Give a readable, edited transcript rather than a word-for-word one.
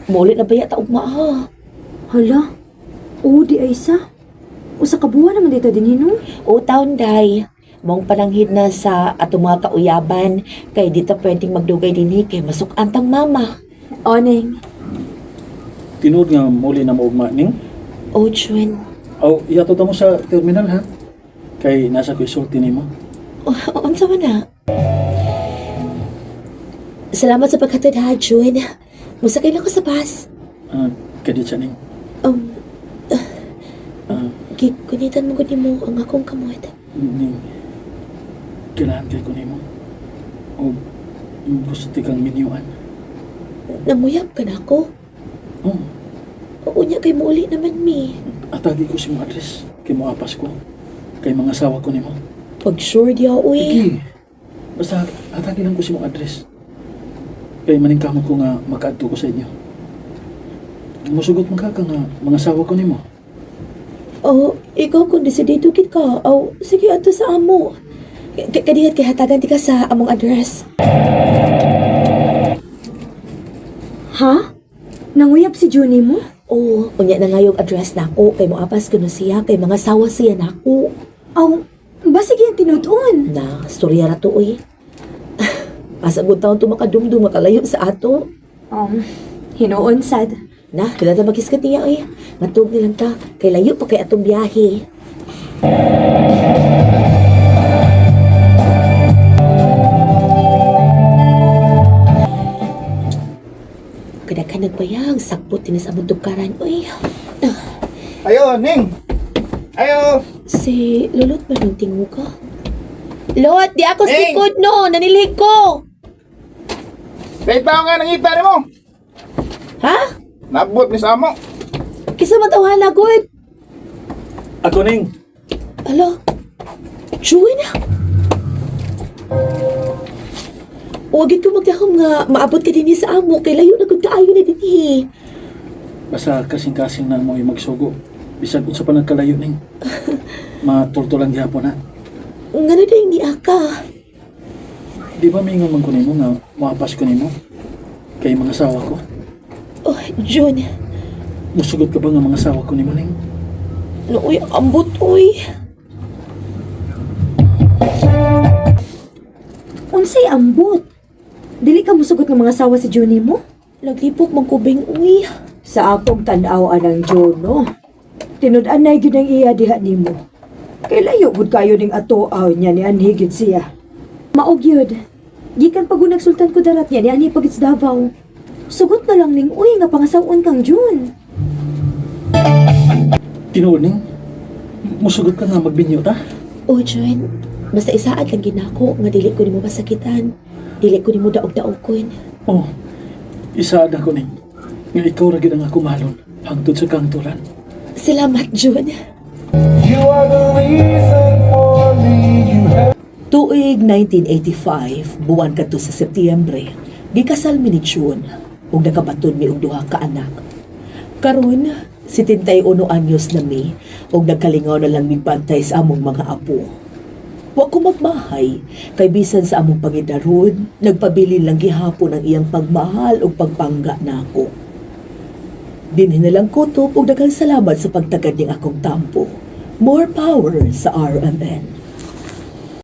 Muli na baya ta ugma ha. Hala, oo di ay sa. Usa ka buwan naman dito din no? O taon day. Mong pananghid na sa atong mga kauyaban kay di ta pwedeng magdugay dinhi kay masuk-an tang mama. Oning. Tinuod nga muli na maugma ning. O Jun, Aw, iyato ta mo sa terminal ha. Kay nasa ko isulti nimo. Unsa man na? Salamat sa paghatod ha, Jun. Musakay lang ko sa bus. Ah, kadit sa ning. Ah, Gikunitan mo gud nimo ang akong kamot. Ning. Kailangan kay ko nimo. O gusto ti kang minyuan. Namuyab ka na ako. Oh, Unya kay muuli naman mi. atagi ko si mo address kay mo apas ko. Kay mga asawa ko nimo. Pag sure diya, uy. Sige. Basta atagi lang ko si mong address. Kay maningkamot ko nga makaadto ko sa inyo. Musugot man ka nga mga asawa ko nimo. Oh, ikaw kung desidido gid ka. Oh, sige adto sa amo. Kadihat kay hatagan ti ka sa among address. Ha? Nanguyab si Junie mo? Oh, unya na nga yung address nako kay moapas kuno siya kay mga sawa siya nako. Aw, basig yung tinutuon. Na, storya ra to uy. Pasagod taon to makadumdum makalayo sa ato. Hinuon sad. Na, kila ta magiskat niya uy. Matug nilang ta kay layo pa kay atong biyahe. Kada ka nagbayang, sakpot tinis among tugkaran, uy. Ayo, Ning! Ayo! Si Lulot ba nung tingo ka? Lot, di ako Ning! sikod no! Nanilhig ko! Dahil pa nga nangita ni mo! Ha? Nabot ni sa amo. Kisa matawahan na, good! Ako ning. Alo? June? Huwag ko magdahom nga maabot ka din sa amo kay layo na gud kaayo na dinhi. Basta kasing-kasing na mo ay magsugo. Bisag unsa pa nagkalayo ning. Matultulan gihapon na. Ngano ding ni aka? Di ba may man ko nimo nga moapas ko nimo? Kay mga asawa ko. Oh, June. Musugot ka ba nga mga asawa ko nimo ning? Nooy, ambot oy. Unsay ambot? Dili ka musugot ng mga asawa si Junie mo? Naglipok man kubing uy. Sa akong tan-aw anang June, no? Tinud-an na gyud ang iya diha nimo. Kay layo gud kayo ning atoaw niya ni anhi gyud siya. Maog yun. Gikan pag sultan ko darat niya ni anhi pagit sa Davao. Sugot na lang ning uy nga pangasawon kang June. Tinuod ning. Musugot ka nga magbinyo ta? Oh, June. Basta isaad lang ginako nga dili ko nimo masakitan. Dili ko nimo daog-daogkon. Oh, isaad ako ning. Nga ikaw ra gid ang ako mahalon hangtod sa kangturan. Salamat, June. You are the reason for me. You have Tuig 1985, buwan kadto sa Setyembre, gikasal mi ni June ug nakabaton mi og duha ka anak. Karon, 71 anyos na mi ug nagkalingaw na lang migbantay sa among mga apo. Wa ko magmahay kay bisan sa among pangidaron, nagpabilin lang gihapon ang iyang pagmahal ug pagpangga nako. Dinhi na lang kutob ug daghang salamat sa pagtagad ning akong tampo. More power sa RMN.